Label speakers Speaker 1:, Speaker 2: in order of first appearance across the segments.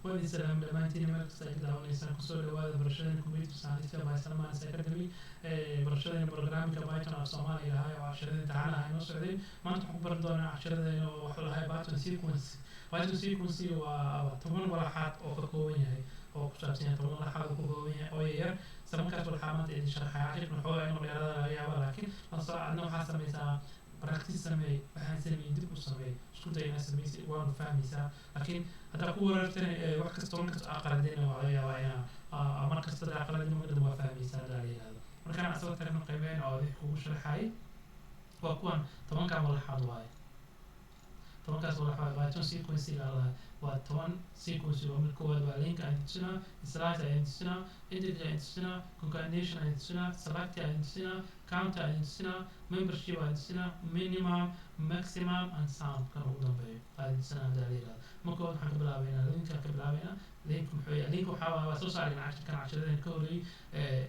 Speaker 1: Waan idin salaamay dhammaantiin meel kasta ay ka daawanaysaan. Kusoo dhawaada barashadeen computer science by Salman Academy, barashadeen programming Python af Soomaaliga ahaa oo casharadii imtixaanaha inoo socday. Maanta waxaan ku baran doonaa casharadeen oo waxuu lahay Python sequence. Python sequence waa 10 walaxaad oo ka kooban yahay, oo ku saabsan yahay 10 walaxaad oo ka kooban yahay oo yaryar. Isla markaas waxaa maanta idin sharxaya cashirkan waxoogaa inuu dheeraada laga yaaba, laakiin adna waxaa sameysaa practice. Sameey waxaan sameeyey, dib u sameey, isku day inaad sameysay, waanu fahmaysaa. Laakiin haddaa ku wareertana, wax kasta mar kasta aa qaladina, waa laga yaabaa inaa mar kasta hadaa qaladin, marka dambe waa fahmaysaa hadaa la yihahdo. Markaan asla tagno qaybeen oo adix kugu sharxayay, waa kuwan 10-kan walaxaad waaye. 10-kaas walax waaye Python sequence-ga lahaa, waa 10 sequence. Waa mid koowaad, waa link ayaan tusinaa, slice ayaan tusinaa, index ayaan tusinaa, concatenation ayaan tusinaa, select ayaan tusinaa, count ayaan tusinaa, membership ayaan tusinaa, minimum, maximum and sum kan ugu dambeeyo ayaan tusinaa hadaa la yihahdo. Marka koowaad waxaan ka bilaabeynaa linkaan ka bilaabeynaa. Link muxuu yahay? Link waxaa waaye, waa soo saarayna cashirkan cashiradan ka horreeyey.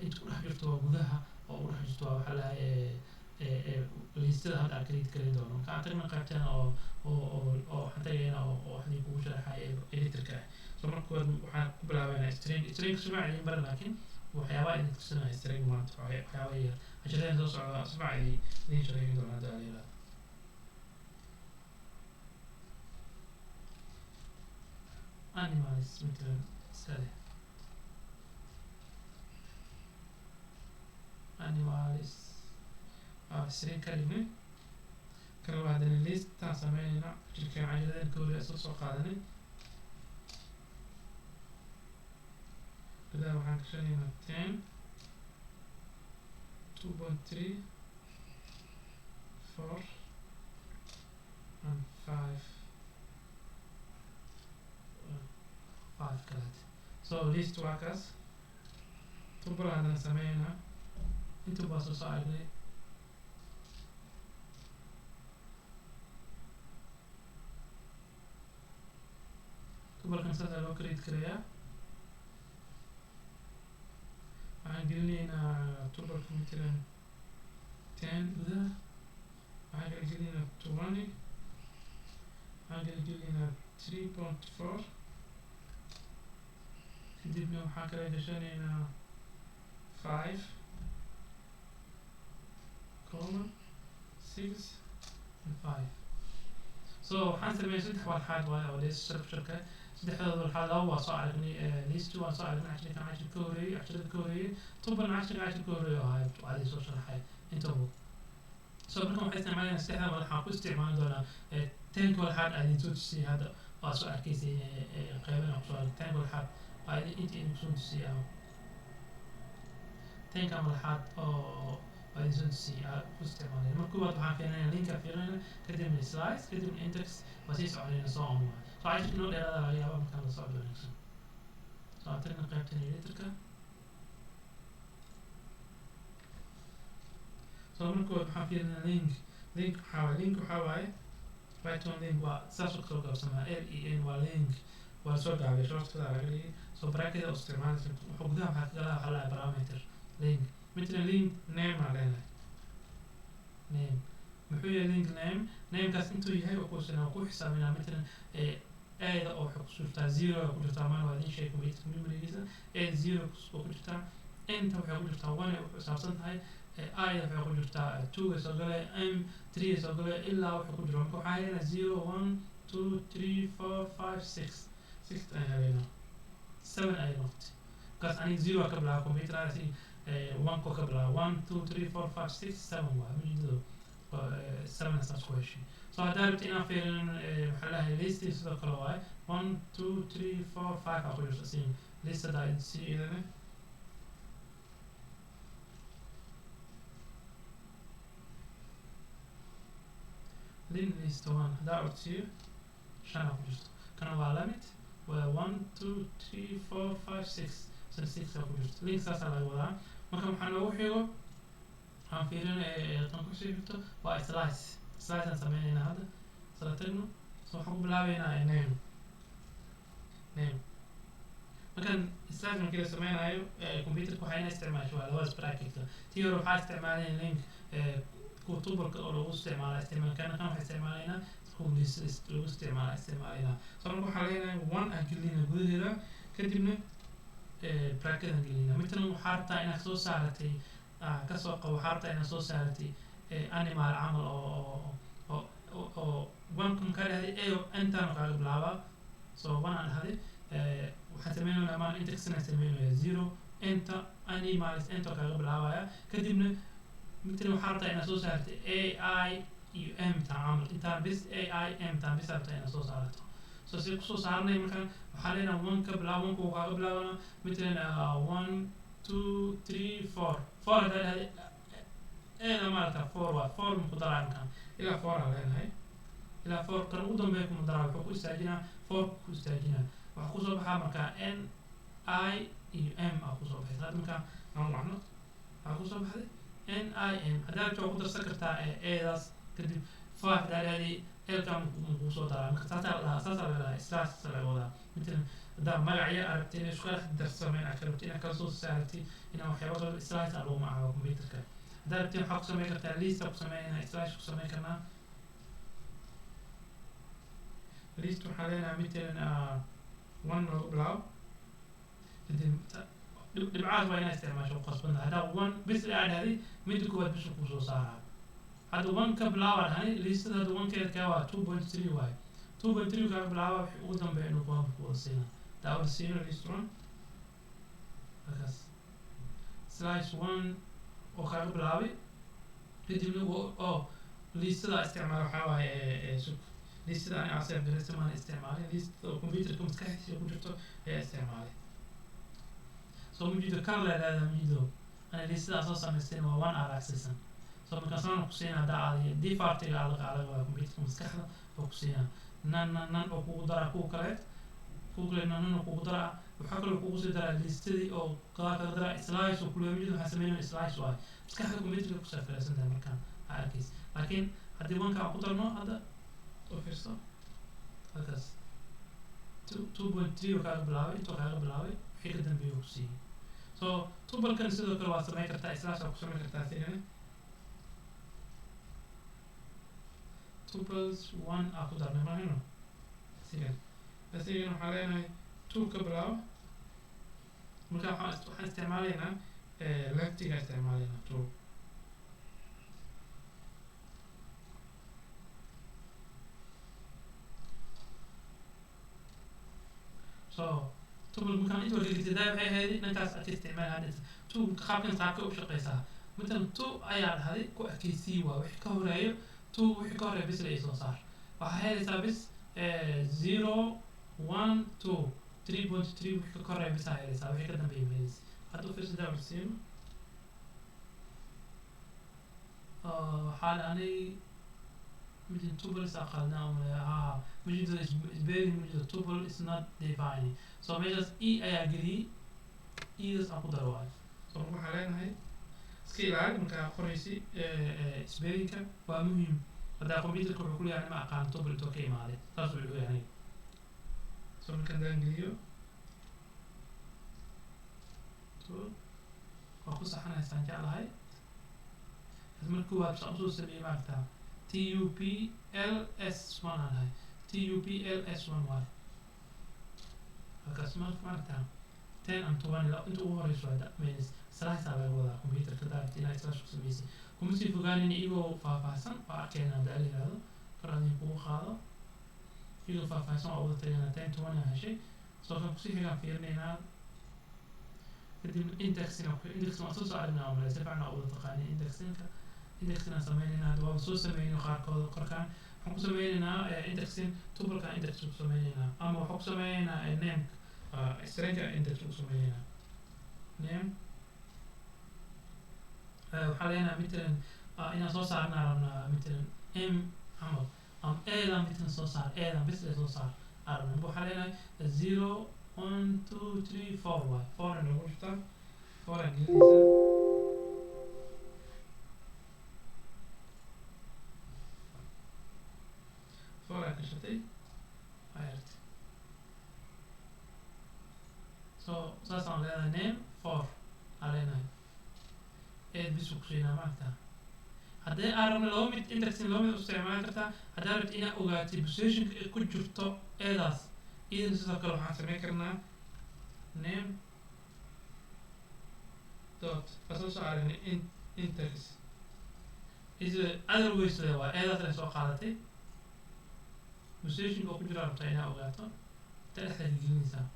Speaker 1: Inta ku dhex jirto waa gudaha oo u dhex jirto, waa waxaa lahay liistada hadda aan create karin doono. Marka aan tagna qaybteena oo waxaan tagayna oo wax idin kugu sharaxaya editorka ah. So marka koowaad waxaan ku bilaabeynaa string. String si fiican idin baran, laakiin waxyaabaha idin tusinaya string maanta waxyaaba yar. Casharadeen soo socda si fiican idin sharxi doona hadda la yihahdo. Animals matalan iska leh, animals string ka dhignay. Kan labaad haddana listaan sameynayna, cashirkan casharadeen ka horreeya isla soo qaadanay. Gudaha waxaan gashanaynaa 10, 2.3, 4 and 5, 5 kaleet. So list waa kaas. Tuple haddana sameynaa, inta baa soo aragnay. Tuplekan saasaa loo create karayaa. Waxaan gelinaynaa tupleka matalan 10 gudaha, waxaan kala gelinaynaa 20, waxaan kala gelinaynaa 3.4, kadibna waxaan kala gashanaynaa 5 comma 6 and 5. So waxaan sameeyay saddex walxaad waaye oo list structure-ka. Saddexdooda walxaad laba waa soo aragnay, list waan soo aragnay cashirkan cashir ka horreeyey, cashirada ka horreeyey. Tuplena cashirkan cashir ka horreeyey oo ahay adii soo sharaxay intaba. So markan waxay isticmaalayaan saddexda walxaan ku isticmaali doonaa 10-ka walxaad aa idin soo tusiyey. Hadda waa soo arkaysay qeyban aan kusoo aragnay 10-ka walxaad, waa idin inta idin kusoo tusiyey 10-kan walxaad oo waa idin soo tusiyey aa ku isticmaalay. Marka koowaad waxaan fiirinayna linka fiirinayna, kadibna slice, kadibna index, waa sii soconayna, so on waay. So cashirka inoo dheeraada laga yaaba markaan la socdo wanaagsan. So aan tagna qaybtan editorka. So marka koowaad waxaan fiirinaa link. Link waxaa waaye, link waxaa waaye Python link waa saas u kasoo gaabsamaa, L E N waa link, waa soo gaabay, shortcut laga dhigay. So bracket oo isticmaalaysa, wuxuu gudaha waxaa kagala waxaa lahaa parameter link. Matalan link name aa leenahay. Name muxuu yahay? Link name, namekaas intuu yahay oo kuusina waa ku xisaabinaa. Matalan aada oo waxay ku jirtaa zero ay ku jirtaa, mana waa idin sheegay computer memorygiisa a zero oo ku jirtaa, inta waxay ku jirtaa one ay ku xisaabsan tahay, i waxay ku jirtaa two ay soo galay, m three ay soo galay, ilaa waxay ku jiro. Marka waxaa helaynaa 0, 1, 2, 3, 4, 5, 6, 6 ayaan helaynaa, seven ayay noqotay. Markaas aniga zero ka bilaaba, computer si one ko ka bilaaba, 1, 2, 3, 4, 5, 6, 7 waa ujeedado, seven saas ku heshay. So haddaa rabta inaan fiirin waxaa leeyahay list, sidoo kale waaye, 1, 2, 3, 4, 5 aa ku jirta sin list haddaa idin sii idane. Lin list one haddaa codsiiyo, shan aa ku jirto. Kana waa lamid, waa 1, 2, 3, 4, 5, 6, shan, six aa ku jirto. Link saasaa laga wadaa. Marka waxaa noogu xigo waxaan fiirin tan kusii xigto waa slice. Slice aan sameynaynaa hadda, isla tagno. So waxaan ku bilaabeynaa name. Name markaan slice markii la sameynayo, computerka waxaa ina isticmaasho waa labadaas bracketka. Tii hore waxaa isticmaaleen link kuwa tupleka oo lagu isticmaala isticmaal, kana kan waxaa isticmaalaynaa Kuwa lagu isticmaala isticmaalayna. So marka waxaan leenahay one aan gelinayna gudaheeda, kadibna bracket aan gelinayna. Matalan waxaa rabtaa inaad soo saaratay, kasoo qabo, waxaa rabtaa inaad soo saaratay animal camal oo one kun kaa dhahday a intaan kaaga bilaabaa. So one aan dhahday, waxaan sameynaynaa maan indexna sameynaya zero inta animals inta kaaga bilaabaya. Kadibna matalan waxaa rabtaa inaad soo saartay a i iyo m ta camal, intaan bis a i m taan bis rabtaa inaad soo saarato. So si kusoo saaranay markaan waxaa leenahay one ka bilaab, one kuu kaaga bilaabana matalan one, two, three, four. Four haddaa dhahday eeda maaragta four waa four maku daraa markaan ilaa four aan leenahay, ilaa four kan ugu dambeeya kuma daraa. Wuxuu ku istaajinaa four ku istaajinaa. Waxaa kusoo baxaa markaa n i iyo m aa kusoo baxaysa. Hadda markaa aan wacno waxaa kusoo baxday n i m. Haddaa rabto waa ku darsan kartaa eedaas. Kadib five haddaa dhahday elka makuu soo daraa. Marka saasaa la dhahaa, saasaa laga dhahaa slash laga wadaa. Matalan haddaa magacyo aragtay inay isku dhex darsameen, aad rabtay inaad kala soo saartay, inaa waxyaaba kale, slash aa lagu magacaabo computerka. Haddaa rabtay waxaa ku sameyn kartaa list aa ku sameynayna, slash ku sameyn karnaa list. Waxaan leenahay matalan one loogu bilaabo, kadib dhibcahaas waa inaa isticmaasho qasbanta. Haddaa one bis aa dhahday, midda koowaad bisha kuu soo saaraa. Hadda one ka bilaaba dhahnay listada. Hadda one keed kaa waa 2.3 waaye, 2.3 kaaga bilaaba, wixii ugu dambeeya inuu kuwa ku wada siina daa wada siino list one halkaas slash one oo kaaga bilaabay. Kadibna oo listada isticmaal waxaa waaye sug listada ani asef garaysa maana isticmaalay, listada oo computerka maskaxdiisa ku jirto ayaa isticmaalay. So majido kala leedaada majido ani listadaa soo samaysteen waa one araacsiisan. So markaasaan ku siina haddaa aad defaultiga adag adag waa computerka maskaxda oo ku siina nan nan nan oo kugu daraa kuwa kaleed, kuwa kale nan nan oo kugu daraa. Waxaa kaloo kugu sii daraa listadii oo kaga daraa slice oo kuleeya. Majido waxaa sameynaya slice waaye, maskaxda computerka ku saafiraysan tahay markaan aa arkaysa. Laakiin haddii wanka aan ku darno hadda oo fiirso halkaas 2.3 oo kaaga bilaabay, intoo kaaga bilaabay wixii ka dambeeyay oo ku siiyey. So tuplekan sidoo kale waa sameyn kartaa, slash waa ku sameyn kartaa isigana. Tuples one aa ku darnay maahino isigan. Isigana waxaan leenahay two ka bilaabo. Marka waxaan isticmaalaynaa leftiga isticmaalaynaa two. So tuple markaan inta wareegtay daa waxay ahayd dhankaas aad ka isticmaali hadda two qaabkan qaabka u shaqeysaa. Matalan two ayaa dhahday ku adkeysii waa wixii ka horeeyo two, wixii ka horeeyo bis la soo saar. Waxaa helaysaa bis zero, one, two, 3.3 wixii ka koreeyo bis aa helaysaa, wixii ka dambeeya ma helaysa. Hadda u fiirsa daa siino waxaa dhahnay midin tuples aa qalnaa umaleeya. Haa, majido spelling, majido tuple is not defined. So meeshaas e ayaa geliyey, edas aan ku daro waayo. So marka waxaan leenahay iska ilaali markaa qoraysi spellingka waa muhiim. Haddaa computerka wuxuu kuleeyahay ma aqaan tuple intoo ka imaaday, saas uu leeyahay. So marka haddaan geliyo two waa ku saxanaysaan jeclahay. Marka koowaad saan usoo sameeyey maaragtaa t u p l s one aan dhahay, t u p l s one waaye halkaas. Marka maaragtaa 10 and 20 inta ugu horeyso waa minus slash aa laga wadaa computerka daarta inaa slash ku sameysay. Kuma sii fogaanina, iyagoo faahfaahsan waa arkayna haddaa la yihahdo kor adin kugu qaado, iyagoo faahfaahsan waa wada tagaynaa. 10 20 aan heshay. So kan kusii xigaan fiirinaynaa. Kadibna indexina, index waan soo aragnaa malay, si fiican aa wada taqaanay indexinka. Indexina sameynaynaa hadda waaba soo sameynay qaarkooda. Korkaan waxaan ku sameynaynaa indexin tuplekan index ku sameynaynaa, ama waxaan ku sameynaynaa name stringa index ku sameynaynaa name. Waxaa leenahay matalan inaan soo saarnaa rabnaa matalan m camal ama eedan matalan soo saar, eedan bis ee soo saar aa rabnaa. Waxaa leenahay zero, one, two, three, four waay, four ay noogu jirtaa, four aa gelinaysaa. Four aa gashatay waa yartay. So saasaan leenahay name four aa leenahay eed bisu kusiinaa maaragtaa. Haddii aan rabno laba mid, indexing laba mid u isticmaali kartaa. Haddaa rabti inaad ogaatid positionka ay ku jirto eedaas, iyadana sidoo kale waxaan sameyn karnaa name dot asoo soo aragnay index is other ways le waa eedaas ay soo qaadatay positionka oo ku jira rabtaa inaad ogaato, inta dhexda gelinaysaa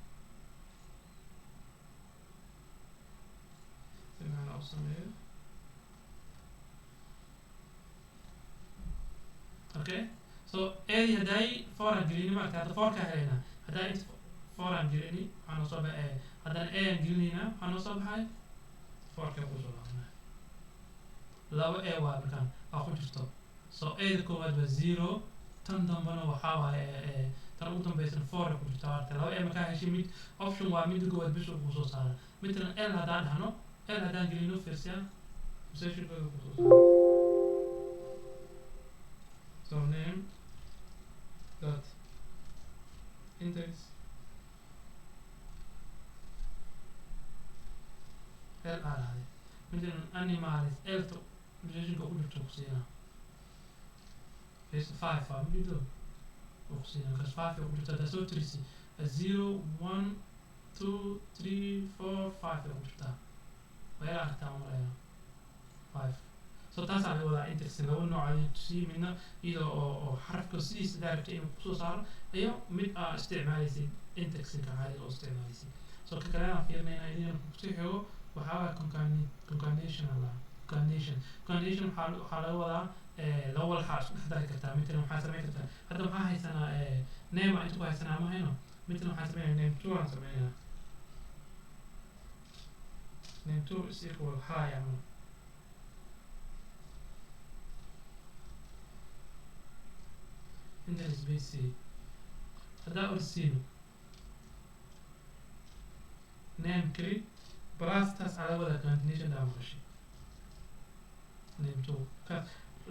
Speaker 1: si macna u sameeyo. Okay, so eedii haddaay four aan gelini, maaragtay, hadda four ka helaynaa. Haddaa inta four aan gelini, waxaa noo soo baxay a. Haddaan a aan gelinaynaa, waxaa noo soo baxay four ka kusoo laabanaya. Laba a waa markaan waa ku jirto. So a-da koowaad waa 0, tan dambena waxaa waaye tan ugu dambeysana four ay ku jirta, maaragtay. Laba a markaa heshay, mid option waa midda koowaad bis uu kusoo saara. Midna l haddaan dhahno, l haddaan gelino, fiirsiya positionkooda kusoo saara. So name dot index l aa dhahday, midna animals l-ta positionka ku jirto kusiinaa face 5 waa mido uu kusiinaa, because 5 ay ku jirto. Haddaa soo tirisi 0, 1, 2, 3, 4, 5 ay ku jirtaa, waa ila aragtaa malaya 5. So taasaa laga wadaa index. Laba nooc ayay tusiyey: midna iyadoo oo xarafka sidiisa direct inuu kusoo saaro, iyo mid aa isticmaalaysid indexinka caadiga oo isticmaalaysid. So ka kale aan fiirinayna idin kusii xigo waxaa waaya concatenation aa lahaa. Concatenation waxaa laga wadaa laba walxaa isku dhex dari kartaa. Midna waxaa samayn kartaa, hadda waxaa haysanaa name aan inta ku haysanaa, ma hayno. Midna waxaan sameynaya name two aan sameynaya, name two is equal hi camal. Intan space haddaa orsiino name keli plus, taas aa laga wadaa concatenation daa maqashay. Name two ka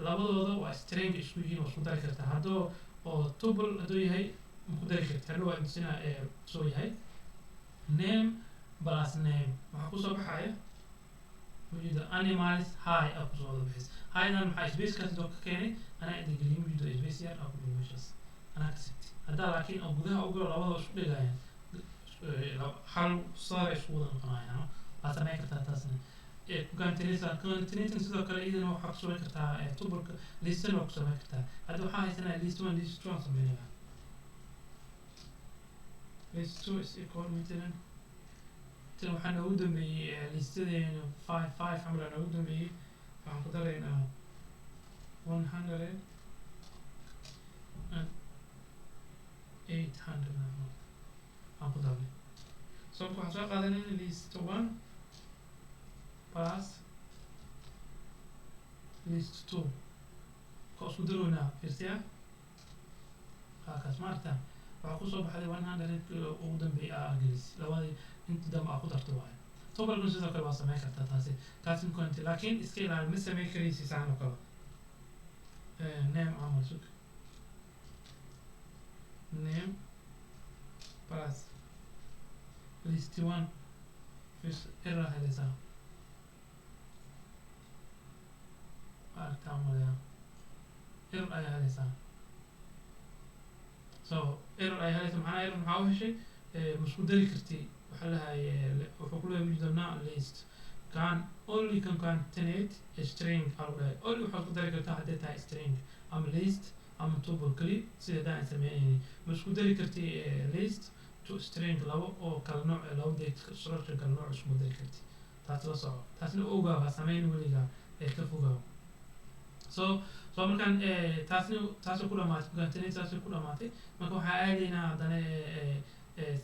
Speaker 1: labadooda waa string isku yihiin, waa isku dari kartaa. Hadduu oo tuple hadduu yahay, ma ku dari karti. Hadhow waa intusina ee soo yahay name plus name, waxaa kusoo baxaya mujida animals hi aa kusoo wada bixis. Hidan maxaa spacekaas intoo ka keenay? Anaa inta geliyay, mujido space yar aa ku jiro meeshaas, anaa ka sigtay. Haddaa laakiin oo gudaha u galo, labadoo isku dhigayaan, hal saar isku wada noqonayaan. Waa samayn kartaa taasna concatenation. Sidoo kale iyadana waxaa ku samayn kartaa tupleka listan waa ku samayn kartaa. Hadda waxaa haysanaa list one, list two aan sameynaya. List two is equal, matalan tan waxaa noogu dambeeyey listadeena five five camal aa noogu dambeeyey. Waxaan ku daraynaa 100 and 800 aan ku darnay. So marka waxaan soo qaadanayna list one plus list two ka isku daroynaa. Fiirsiya kaas, ma aragtaa? Waxaa kusoo baxday 100 ugu dambeeyay aa gelis, labadii inta dambe aa ku darto waayo. Tuplekuna sidoo kale waa sameyn kartaa taasi, taasi conti, laakiin iska ilaali, ma sameyn karaysi saan oo kale. Name camal sug, name plus list one fis, error helaysaa, aragtaa malaya, error ayaa helaysaa. So error ayaa helaysaa. Maxaa error maxaa u heshay? Ma isku dari karti. Waxaa lahay wuxuu ku leeyahay mujdo list can only concatenate a string aa lagu dhahay. Only waxaad ku dari kartaa hadday tahay string ama list ama tuple keli. Sida haddaan aan sameynaynin, ma isku dari karti list to string, labo oo kala nooc, labo data structure kala nooc isku dari karti. Taas la soco, taasna ogaa, ha sameyn weligaa ee ka fogaaw. So markaan taasna taasay ku dhamaatay, concatenate taasay ku dhamaatay. Marka waxaa aadaynaa haddana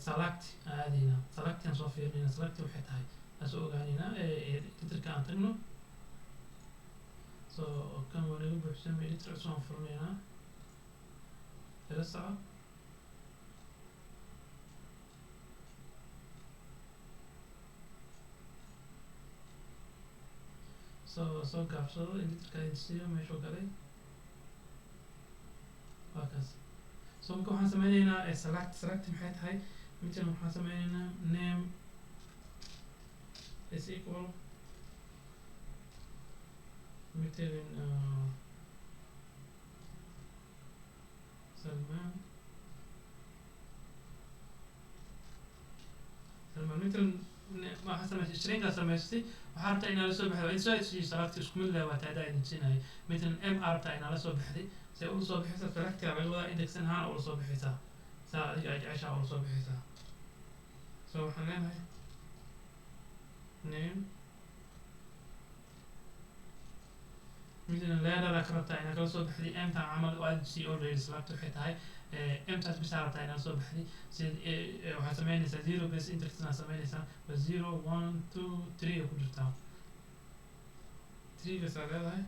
Speaker 1: select aan aadaynaa, select aan soo fiirinayna. Select waxay tahay aan soo ogaanaynaa. Editorka aan tagno. So kan waa naga buuxsamay, editor cusub aan furanaynaa, ila soco. Soo gaabsado, editorka siiyo meeshuu galay, waa kaas. So marka waxaan sameyneynaa select. Select maxay tahay? Midkan waxaan sameyneynaa name is equal Matalan Salmaan, Salmaan. Matalan waxaa samaysay stringaa samaysatay, waxaa rabtaa inaa lasoo baxday, waa soo siiyey select isku mid leh, waa taadaa idin siinayay. Matalan m aa rabtaa inaa lasoo baxday, see ula soo bixaysaa? Selectia laga wadaa, index ahaan ula soo bixaysaa, saa adiga ay jeceshaa ula soo bixaysaa. So waxaan leenahay name. Matalan leerada ka rabtaa inaa kala soo baxday mta camal, waa c already select waxay tahay mtaas bisa rabtaa inaa soo baxday. Si waxaad sameynaysaa zero base index naa sameynaysaa, waa zero, one, two, three ku jirtaa, three-gaasaa leedahay,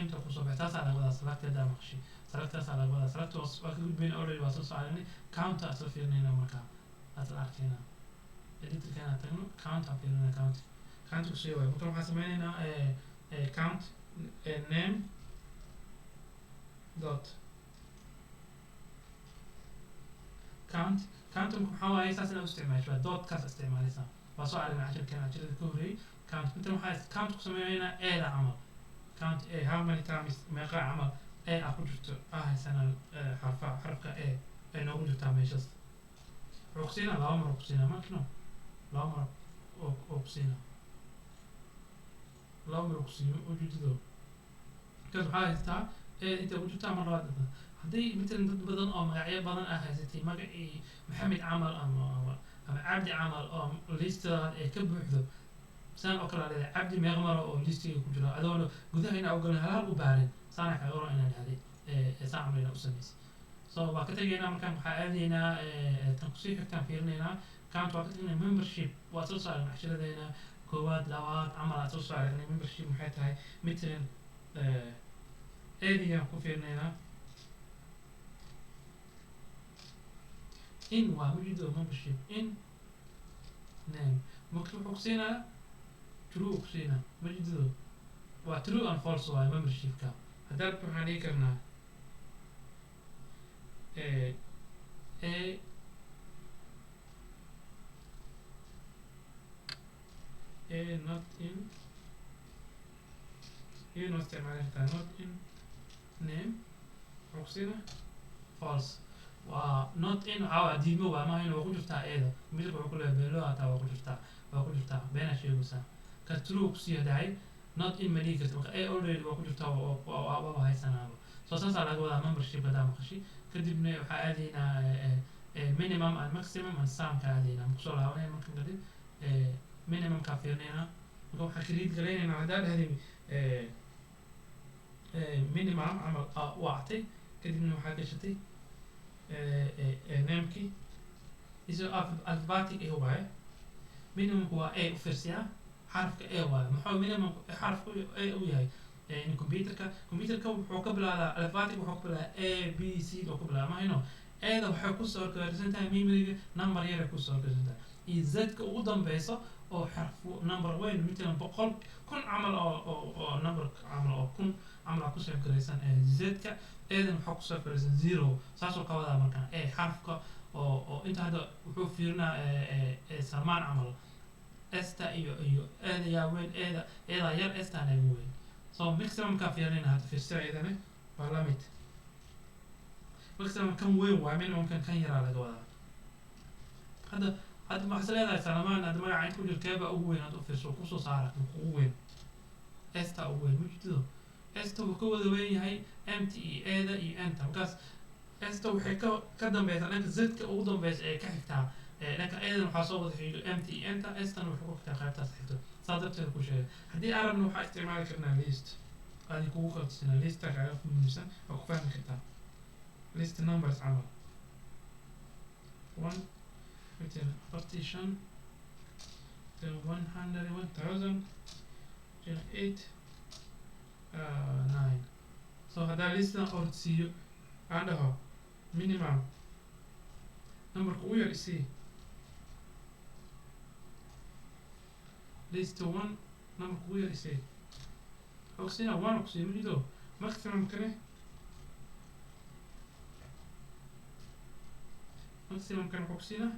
Speaker 1: inta kusoo baxay. Taasaa laga wadaa select. Haddaa maqashay selectaasaa laga wadaa. Select waa ka gudbayna, already waa soo soconay. Counta isla fiirinayna, markaa asla arkayna editorka inaan tagno, count aan fiirinayna. Count, count kusii waayo. Marka waxaan sameynaynaa count name dot count. Count maxaa waaye? Saas inaad u isticmaasho waa dot kaas isticmaalaysaa. Waa soo aragnay cashirkan, cashirada ka horreeyay. Count intan waxaa count ku sameeynaa a-da camal, count a, how many times, meeqa camal a ah ku jirto, ah haysana xarfa, xarfka a ay noogu jirtaa meeshaas. Wuxuu ku siinaa laba mar, ku siinaa markino laba mar oo ku siinaa laba mar oo ku siiyo ujeedado. Markaas waxaa haystaa a inta ku jirtaa mar labaad. Haddii matalan dad badan oo magacyo badan ah haysatay, magacii Maxamed camal ama Cabdi camal oo liistadaad ay ka buuxdo, saan oo kale leedahay Cabdi meeqa maro oo liistiga ku jira, adoona gudaha inaa ogolan hal hal u baarin, saana kaaga oran inaad dhahday saan camal inaa u samaysay. So waa ka tegaynaa. Markaan waxaa aadaynaa tan kusii xigtaan fiirinaynaa. Count waa ka tegaynaa. Membership waa soo saaran cashiradeena koowaad, labaad camal aad soo saaragnay. Membership maxay tahay? Matalan aadiyaan ku fiirinaynaa in waa mujido membership in name. Marka wuxuu ku siinayaa true ku siinaa, mujido waa true and false waaye membershipka. Haddaa waxaan dhigi karnaa a not in, a noo isticmaali kartaa not in name, wuxuu ku siinaa false. Waa not in, waxaa waa diidmo, waa maaha in waa ku jirtaa eeda. Computerka wuxuu ku leeyahay beelo hataa waa ku jirtaa, waa ku jirtaa, beenaa sheegaysaa. Ka true kusii hadahay not in ma dhigi karta. Marka a already waa ku jirtaa, waaba haysanaaba. So saasaa laga wadaa membership haddaa maqashi. Kadibna waxaa aadaynaa minimum and maximum and sumka aadaynaa, makusoo laabanaya. Markan kadib minimumkaa fiirinaynaa. Marka waxaa create garaynaynaa haddaa dhahday minimum camal wactay, kadibna waxaa gashatay namekii isagoo alphabetic ah waaye. Minimumku waa a, u fiirsiyaa, xarafka a waaye. Muxuu minimum xarafku a u yahay? Computerka wuxuu ka bilaabaa alphabetic, wuxuu ka bilaabaa a, b, c oo ka bilaabaa mahayno. A-da waxay kusoo horkarsan tahay memoryga, number yar ay kusoo horkarsan tahay, iyo z-ka ugu dambeyso oo xarf number weyn, matalan 100,000 camal oo number camal oo kun camal aa kusoo horkaraysan z-ka. A-dan waxaa kusoo horkaraysan zero, saasoo ka wadaa. Markaan a xarafka oo inta hadda wuxuu fiirinaa Salmaan camal, esta iyo eeda yaa weyn, eeda eedaa yar, estaan igu weyn. So maximumkaa fiirinayna hadda, fiirsa, iyadana waa la mid. Maximum kan weyn waa minimumkan kan yaraa laga wadaa. Hadda maxaad leedahay Salmaan hadda magaca inta ku jiro keebaa ugu weyn? Hadda u fiirso, kusoo saara kan ugu weyn, esta ugu weyn, mujido esta wuu ka wada weyn yahay mt iyo eeda iyo enta. Markaas esta waxay ka dambeysaa dhanka zka ugu dambeysa ee ka xigtaa dhanka eedan, waxaa soo wada xigo mt iyo enta, estana waxay ku xigtaa qaybtaas xigto. Saa darteed ku sheegay, haddii aan rabno waxaa isticmaali karnaa list. Adi kugu kaltusina lista kaaga muhiimsan, waa ku fahmi kartaa list numbers camal, one, matalan 45, then 100, 1000, then eight, nine. So haddaa listan ordsiiyo, aan dhaho minimum numberka ugu yar isii, list one numberka ugu yar isii, wuxuu kusiinaa one kusiiya majido. Maximum kane, maximum kan wuxuu kusiinaa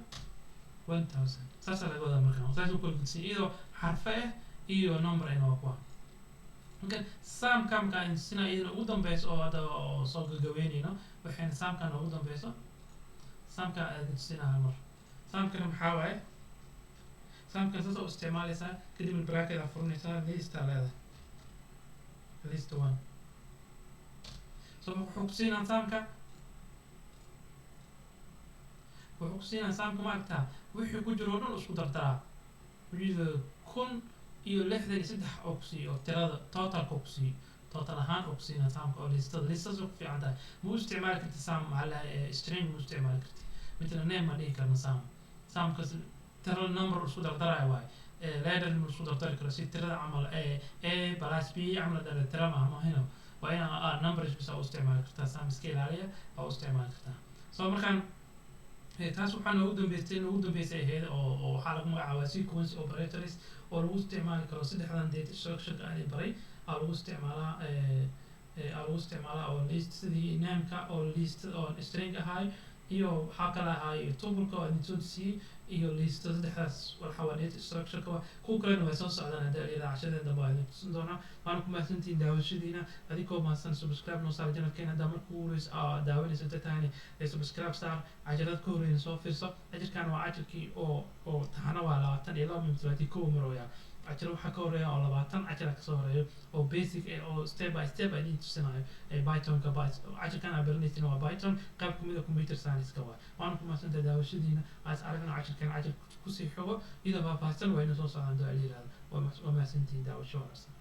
Speaker 1: 1000. Saasaa laga wadaa. Markaan saasuu kala gudsiin iyadoo xarfe ah iyo number ayna waa kuwa. Marka sumka markaan sina iyadana ugu dambeyso oo hadda oo soo gagabeynayno, waxayna sumkan ugu dambeyso, sumka aadin tusinaa hal mar. Sumkana maxaa waaye? Sumkan saas u isticmaalaysaa, kadibna bracket aa furanaysaa, list aa leedahay, list one. So wuxuu ku siinaa sumka, wuxuu ku siinaa sumka, ma aragtaa, wixii ku jiro o dhan isku dardaraa. Ujeedada 1063 oo ku siiyo, oo tirada totalka ku siiyo, total ahaan oo ku siinaa sumka oo listada. Listas ku fiican tahay. Ma u isticmaali karti sum, maxaa lahay, string ma u isticmaali karti. Mitla name ma dhihi karna sum. Sumkas tiro number isku dardaraya waaye, letter ma isku dardari karo, si tirada camal a plus b camal dhala tira maaha, mahino. Waa inaa numbers bisa u isticmaali kartaa. Sum iska ilaaliya, waa u isticmaali kartaa. So markaan taas waxaa noogu dambeysay ahayd oo waxaa lagu magacaabaa sequence operators, oo lagu isticmaali karo saddexdan data structure aan baray aa lagu isticmaalaa, aa lagu isticmaalaa oo list, sidii nameka oo list oo string ahaay, iyo waxaa kale ahaay tupleka oo idin soo siiyey, iyo list. Saddexdaas waxa waa data structure-ka. Waa kuwa kalena way soo socdaan hadda iyada, cashadeen dambe waa idin tusin doonaa. Waana ku mahadsantihiin daawashadiina. Adigoo mahadsan, subscribe noo saar channelkeena. Haddaa marka ugu horeysa aa daawanaysa inta tahayna ee subscribe saar, cajalad ka horeyna soo fiirso. Cajirkan waa cajirkii oo taxana, waa 22 mim 21 marooya. Cajir waxaa ka horeeya oo 20 cajira kasoo horeeyo oo basic eh, oo step by step idin tusinayo ee Pythonka. Cajirkan aa baranaysin waa Python, qayb kamid a computer science-ka waay. Waana ku mahadsantahay daawashadiina. Aas aragna cajirkan cajir kusii xogo iyadoo faahfaahsan, waa ina soo socdaan, duaa la yihahdo. Waa mahadsantihiin, daawasho wanaagsan.